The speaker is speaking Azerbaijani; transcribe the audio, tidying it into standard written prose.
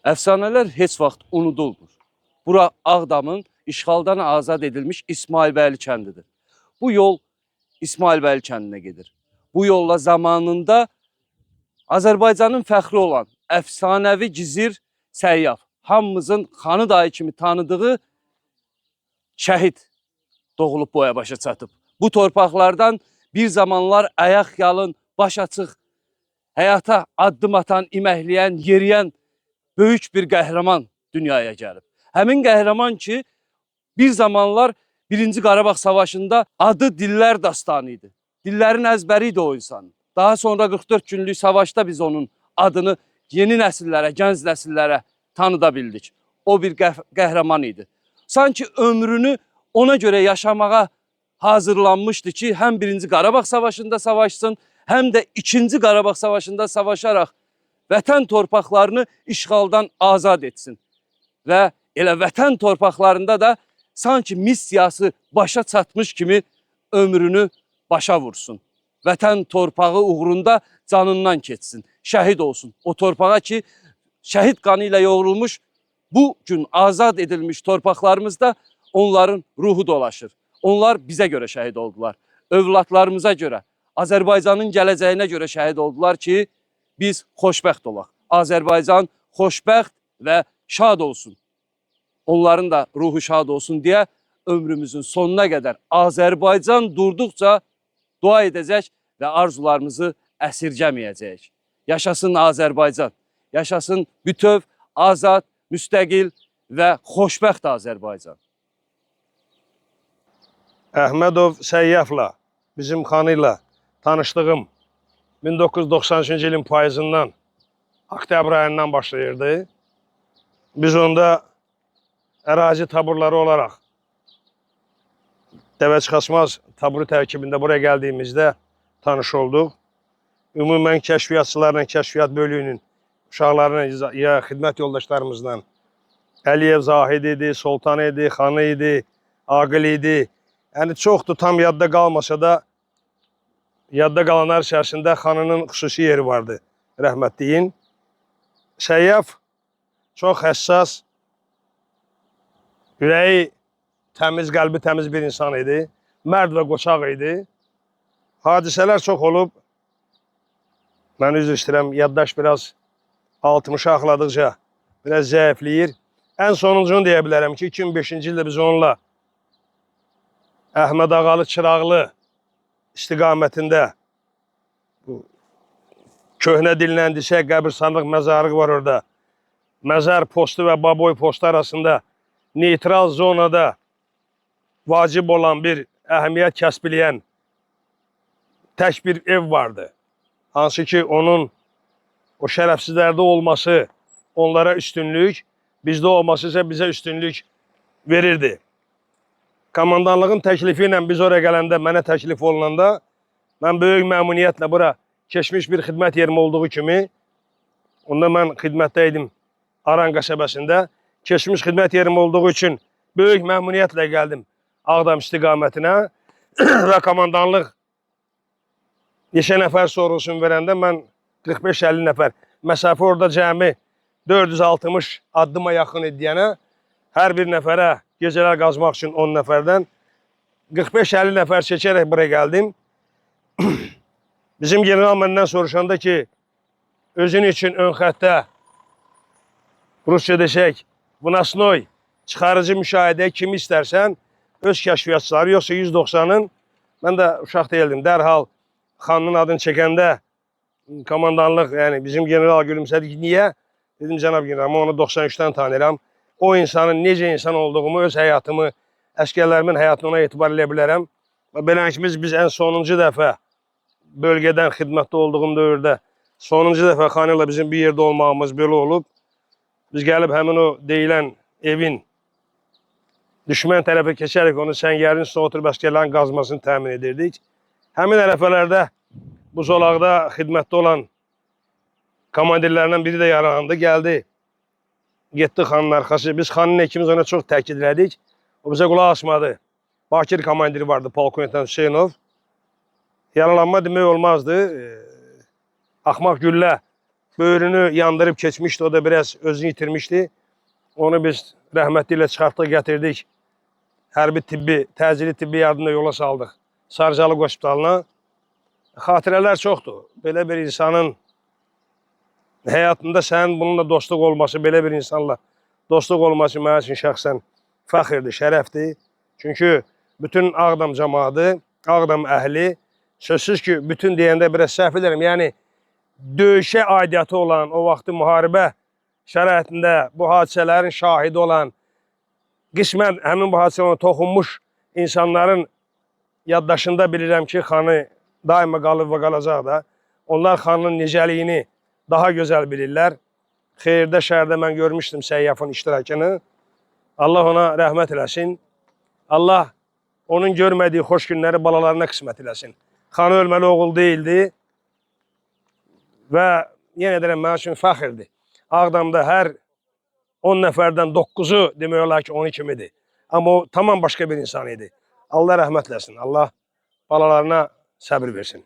Əfsanələr heç vaxt unudulmur. Bura Ağdamın işğaldan azad edilmiş İsmailbəyli kəndidir. Bu yol İsmailbəyli kəndinə gedir. Bu yolla zamanında Azərbaycanın fəxri olan əfsanəvi gizir Səyyaf, hamımızın Xanı dayı kimi tanıdığı şəhid doğulub boya başa çatıb. Bu torpaqlardan bir zamanlar ayaq yalın, baş açıq, həyata addım atan, iməkləyən, yeriyən böyük bir qəhrəman dünyaya gəlib. Həmin qəhrəman ki, bir zamanlar Birinci Qarabağ Savaşında adı Dillər Dastanı idi. Dillərin əzbəri idi o insanın. Daha sonra 44 günlük savaşda biz onun adını yeni nəsillərə, gənc nəsillərə tanıda bildik. O bir qəhrəman idi. Sanki ömrünü ona görə yaşamağa hazırlanmışdı ki, həm Birinci Qarabağ Savaşında savaşsın, həm də İkinci Qarabağ Savaşında savaşaraq vətən torpaqlarını işğaldan azad etsin. Və elə vətən torpaqlarında da sanki missiyası başa çatmış kimi ömrünü başa vursun. Vətən torpağı uğrunda canından keçsin, şəhid olsun. O torpağa ki, şəhid qanı ilə yoğrulmuş bu gün azad edilmiş torpaqlarımızda onların ruhu dolaşır. Onlar bizə görə şəhid oldular. Övladlarımıza görə, Azərbaycanın gələcəyinə görə şəhid oldular ki, biz xoşbəxt olaq. Azərbaycan xoşbəxt və şad olsun. Onların da ruhu şad olsun deyə ömrümüzün sonuna qədər Azərbaycan durduqca dua edəcək və arzularımızı əsirgəməyəcəyik. Yaşasın Azərbaycan, yaşasın bütöv, azad, müstəqil və xoşbəxt Azərbaycan. Əhmədov Səyyafla, bizim xanı ilə tanışdığım 1993-cü ilin payızından, oktyabr ayından başlayırdı. Biz onda ərazi taburları olaraq Dəvəçi taburu tərkibində buraya gəldiyimizdə tanış olduq. Ümumən kəşfiyyatçılarla, kəşfiyyat bölüyünün uşaqlarla, ya xidmət yoldaşlarımızla Əliyev Zahid idi, Sultan idi, Xanı idi, Aqil idi. Yəni çoxdur, tam yadda qalmasa da yadda qalanlar içərisində Xanının xüsusi yeri vardı rəhmətliyin. Səyyaf çox həssas, ürəyi təmiz, qəlbi təmiz bir insan idi. Mərd və qoçaq idi. Hadisələr çox olub. Mən üzr istəyirəm, yaddaş biraz 60-a axladıqca biraz zəifləyir. Ən sonuncunu deyə bilərəm ki, 2005-ci ildə biz onunla Əhməd Ağalı Çıraqlı istiqamətində bu köhnə dillə desək qəbirstanlıq məzarlıq var orada. Məzar postu və Baboy postu arasında neytral zonada vacib olan bir əhəmiyyət kəsb eləyən tək bir ev vardı. Hansı ki onun o şərəfsizlərdə olması onlara üstünlük, bizdə olması isə bizə üstünlük verirdi. Komandanlığın təklifi ilə biz oraya gələndə, mənə təklif olunanda mən böyük məmnuniyyətlə bura keçmiş bir xidmət yerim olduğu kimi, onda mən xidmətdə idim Aran qəsəbəsində. Keçmiş xidmət yerim olduğu üçün böyük məmnuniyyətlə gəldim Ağdam istiqamətinə və komandanlıq neçə nəfər sorğusunu verəndə mən 45-50 nəfər məsafə orada cəmi 460 addıma yaxın idi deyənə hər bir nəfərə gecələr qazmaq üçün 10 nəfərdən 45-50 nəfər çəkərək buraya gəldim. Bizim general məndən soruşanda ki, özün üçün ön xəttə rusca desək, vınasnoy çıxarıcı müşahidə kimi istərsən, öz kəşfiyyatçıları, yoxsa 190-ın, mən də uşaq deyildim, dərhal xanın adını çəkəndə komandanlıq, yəni bizim general gülümsədi ki, niyə? Dedim, cənab general, mən onu 93-dən tanıyıram. O insanın necə insan olduğumu, öz həyatımı, əskərlərimin həyatını ona etibar eləyə bilərəm. Və beləliklə biz ən sonuncu dəfə bölgədən xidmətdə olduğum dövrdə sonuncu dəfə xanı ilə bizim bir yerdə olmağımız belə olub. Biz gəlib həmin o deyilən evin düşmən tərəfə keçərək onu səngərin üstünə oturub əsgərlərin qazmasını təmin edirdik. Həmin ərəfələrdə bu zolaqda xidmətdə olan komandirlərdən biri də yaralandı, gəldi. Getdi xanın arxası. Biz xanın ikimiz ona çox təkid elədik. O bizə qulaq asmadı. Bakir komandiri vardı, polkovnik Hüseynov. Yaralanma demək olmazdı. Axmaq güllə Böyrünü yandırıb keçmişdi, o da biraz özünü itirmişdi. Onu biz rəhmətli ilə çıxartdıq, gətirdik. Hərbi tibbi, təcili tibbi yardımla yola saldıq. Sarıcalı Hospitalına. Xatirələr çoxdur. Belə bir insanın həyatında sənin bununla dostluq olması, belə bir insanla dostluq olması mənim üçün şəxsən fəxrdir, şərəfdir. Çünki bütün Ağdam cəmaatı, Ağdam əhli, sözsüz ki, bütün deyəndə biraz səhv edirəm. Yəni döyüşə aidiyyatı olan, o vaxtı müharibə şəraitində bu hadisələrin şahidi olan, qismən həmin bu hadisələrə toxunmuş insanların yaddaşında bilirəm ki, xanı daima qalıb və qalacaq da. Onlar xanın necəliyini daha gözəl bilirlər. Xeyirdə, şərdə mən görmüşdüm Səyyafın iştirakını. Allah ona rəhmət eləsin. Allah onun görmədiyi xoş günləri balalarına qismət eləsin. Xanı ölməli oğul deyildi və yenə deyirəm, mənim üçün fəxrdir. Ağdamda hər 10 nəfərdən 9-u demək olar ki, onun kimidir. Amma o tamam başqa bir insan idi. Allah rəhmət eləsin. Allah balalarına səbir versin.